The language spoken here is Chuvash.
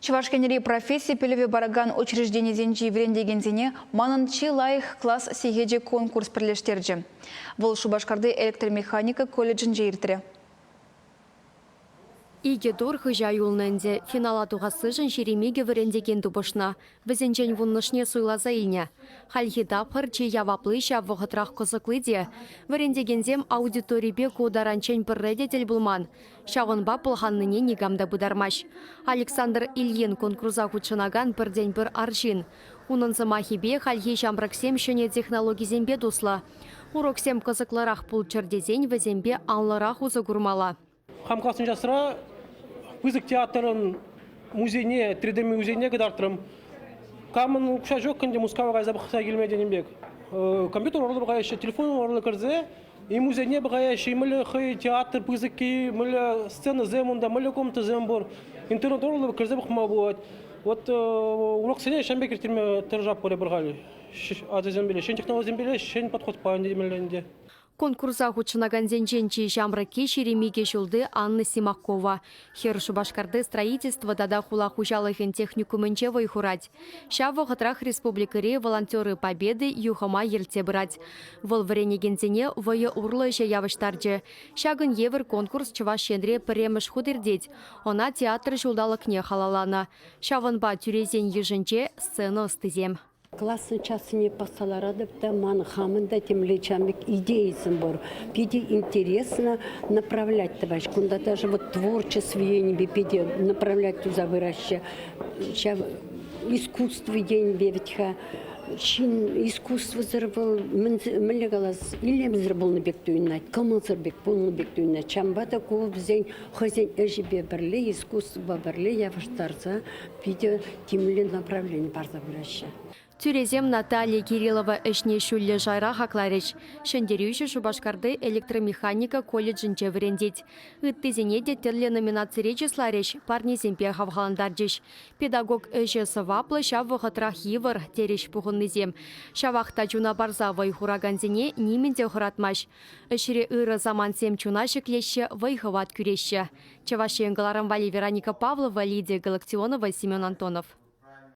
Чӑваш Енри професси пӗлӗвӗ паракан учрежденисенчи вӗрентекенсене «Манӑн чи лайӑх класс сехечӗ» конкурс пӗрлештерчӗ. Вӑл Шупашкарти электромеханика колледжӗнче иртрӗ. Икӗ тур хыҫа юлнӑ ӗнтӗ. Финала тухассишӗн 22 вӗрентекен тупӑшнӑ. Вӗсенчен вуннӑшне суйласа илнӗ. Хальхи тапхӑр чи явапли ҫав вӑхӑтрах кӑсӑкли те. Вӗрентекенсем аудиторипе ку таранччен пӗрре те тӗл пулман. Ҫавӑнпа пӑлханнине никам та пытармасть. Александр Ильин конкурса хутшӑнакан пӗртен-пӗр арҫын. Унӑн сӑмахӗпе хальхи ҫамрӑксем ҫӗнӗ технологисемпе туслӑ. Уроксем кӑсӑклӑрах пулччӑр тесен вӗсемпе анлӑрах усӑ курмалла. Хам классен часра пысӑк театрӑн музейне, 3D музейне кӑтартрӑм. Камӑн укҫа ҫук ӗнтӗ Мускава кайса пӑхса килме тенӗ пек. Компьютер урлӑ пӑхаҫҫӗ, телефон урлӑ кӗрсе и музейне пӑхаҫҫӗ, и мӗнле хӑй театр пысӑкки, мӗнле сценӑсем унта, мӗнле комнатӑсем пур. Интернет урлӑ кӗрсе пӑхма пулать. Вот уроксене ҫавӑн пек ирттерме тӑрӑшатпӑр эпир халь. Ачасемпеле, ҫӗнӗ технологисемпеле, ҫӗнӗ подходпа ӗнтӗ ӗнтӗ. Конкурса хутшӑнакансенчен чи ҫамрӑкки 22 ҫулти Анна Симакова. Хӗр Шупашкарти строительство тата хула хуҫалӑхӗн техникумӗнче вӑй хурать. Ҫав вӑхӑтрах республикӑри Волонтеры Победы юхӑма ертсе пырать. Вӑл вӗренекенсене вӑйӑ урлӑ ӗҫе явӑҫтарчӗ. Ҫакӑн евӗр конкурс Чӑваш Енре пӗрремӗш хут иртет. Ӑна театр ҫулталӑкне халалланӑ. Ҫавӑнпа тӳресен йышӗнче сцена ӑстисем. Классӑн чассине пӑхса ларатӑп та ман хамӑн та темле ҫавӑн пек идейӑсем пур. Питӗ интересно направлять тӑваҫ. Кунта даже вот творчество енӗпе питӗ направлять туса пыраҫҫӗ. Ҫав искусство енӗпе вӗт-ха ҫын искусствӑсӑр вӑл мӗнле калас, илемсӗр пулнӑ пек туйӑнать, кӑмӑлсӑр пек пулнӑ пек туйӑнать. Ҫавӑнпа та ку вӗсен хӑйсен ӗҫӗпе пӗрле, искусствӑпа пӗрле явӑҫтарса питӗ тимлӗ направлени парса пыраҫҫӗ. Тӳресем Наталья Кириллова ӗҫне ҫӳллӗ шайра хакларӗҫ. Ҫӗнтерӳҫӗ Шупашкарти электромеханика колледжӗнче вӗрентет. Ыттисене те тӗрлӗ номинацире чысларӗҫ, парнесемпе хавхалантарчӗҫ. Педагог ӗҫӗ сӑваплӑ, ҫав вӑхӑтрах йывӑр, терӗҫ пухӑннисем. Ҫавах та чуна парса вӑй хуракансене нимӗн те хӑратмасть. Ӗҫре ырӑ самантсем чуна ҫӗклеҫҫӗ, вӑй-хӑват кӳреҫҫӗ. Чӑваш Ен кӑларӑм валли Вероника Павлова, Лидия Галактионова, Семен Антонов.